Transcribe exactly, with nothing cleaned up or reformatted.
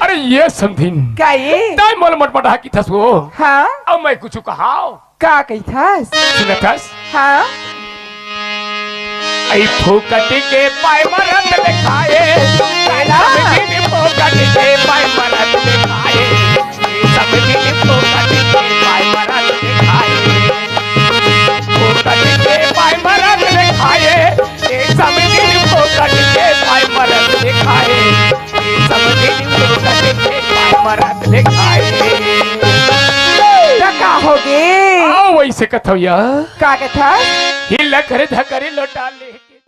अरे ये समधिन। का ये? तैं मोला मटमटाहा कहिथस वो। हाँ? अब मैं कुछु कहांव। का कहिथस? सुनथस? हाँ? अई फोकट के पाय मरत देखाए। तेला? समधिन फोकट के पाय मरत देखाए। समधिन फोकट के पाय मरत देखाए। फोकट के पाय मरत देखाए। ए समधिन फोकट के पाय मरत देखाए। ए समधिन फोकट के पाय मरत देखाए। त का होगे? आओ वइसे कथव या। का कथस? हिल कर धकर लोटा ले।